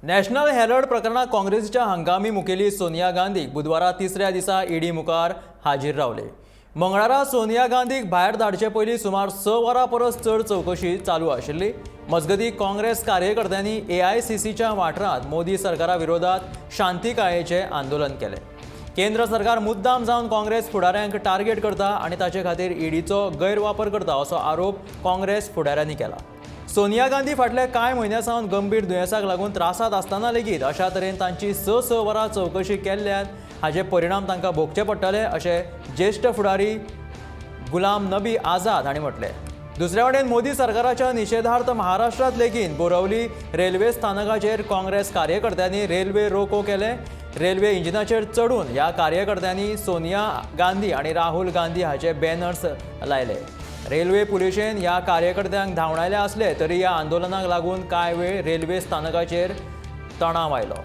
National Herald प्रकरणात काँग्रेसीच्या हंगामी मुखेली सोनिया गांधीक बुधवारा तिसऱ्या दिसा ईडी मुखार हाजीर रावले. मंगळारा सोनिया गांधीक भायर धाडचे पयलीं सुमार 6 वरां परस चड चवकशी चालू आशिल्ली. मजगतीं काँग्रेस कार्यकर्त्यांनी एआयसीसीच्या वाठारांत मोदी सरकारा विरोधात शांतिकायेचें आंदोलन केलें. केंद्र सरकार मुद्दाम जावन काँग्रेस फुडाऱ्यांक टार्गेट करता आनी ताचे खातीर ईडीचो गैरवापर करता असो आरोप काँग्रेस फुडाऱ्यांनी केला. सोनिया गांधी फाटल्या कांय म्हयन्यां सावन गंभीर दुयेंसाक लागून त्रासांत आसतना लेगीत अशा तरेन तांची 6-6 वरां चवकशी केल्ल्यान हाचे परिणाम तांकां भोगचे पडटले अशें ज्येश्ठ फुडारी गुलाम नबी आझाद हांणी म्हटलें. दुसऱ्या वटेन मोदी सरकाराच्या निशेधार्थ महाराष्ट्रांत लेगीत बोरवली रेल्वे स्थानकाचेर काँग्रेस कार्यकर्त्यांनी रेल्वे रोको केले. रेल्वे इंजिनाचेर चडून ह्या कार्यकर्त्यांनी सोनिया गांधी आनी राहुल गांधी हाचे बॅनर्स लायले. रेल्वे पुलिशेन ह्या कार्यकर्त्यांक धांवडायले आसले तरी ह्या आंदोलनाक लागून कांय वेळ रेल्वे स्थानकाचेर तणाव आयलो.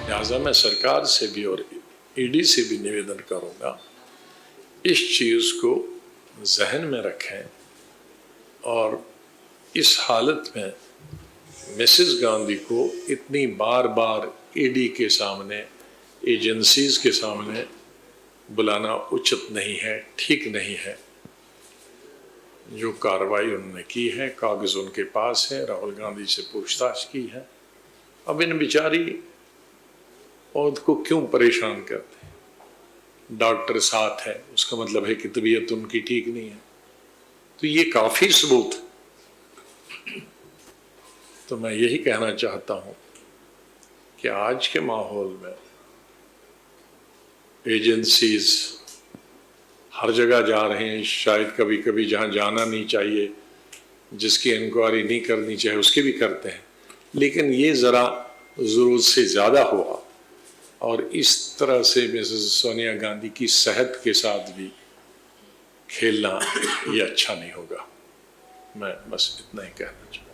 लिहाजा मैं सरकार से भी और ईडी से भी निवेदन करूंगा, इस चीज़ को जहन में रखें और इस हालत में मिसेस गांधी को इतनी बार बार ईडी के सामने, एजेंसीज के सामने बुलाना उचित नहीं है, ठीक नहीं है। जो कार्रवाई उन्होंने की है, कागज़ उनके पास है, राहुल गांधी से पूछताछ की है। अब इन बेचारी औरत को क्यों परेशान करते हैं? डॉक्टर साथ है, उसका मतलब है कि तबीयत उनकी ठीक नहीं है, तो ये काफ़ी सबूत। तो मैं यही कहना चाहता हूँ कि आज के माहौल में एजेंसीज हर जगह जा रहे हैं, शायद कभी कभी जहाँ जाना नहीं चाहिए, जिसकी इंक्वायरी नहीं करनी चाहिए, उसकी भी करते हैं, लेकिन ये ज़रा ज़रूरत से ज़्यादा हुआ और इस तरह से मिसेस सोनिया गांधी की सेहत के साथ भी खेलना ये अच्छा नहीं होगा। मैं बस इतना ही कहना चाहूँगा।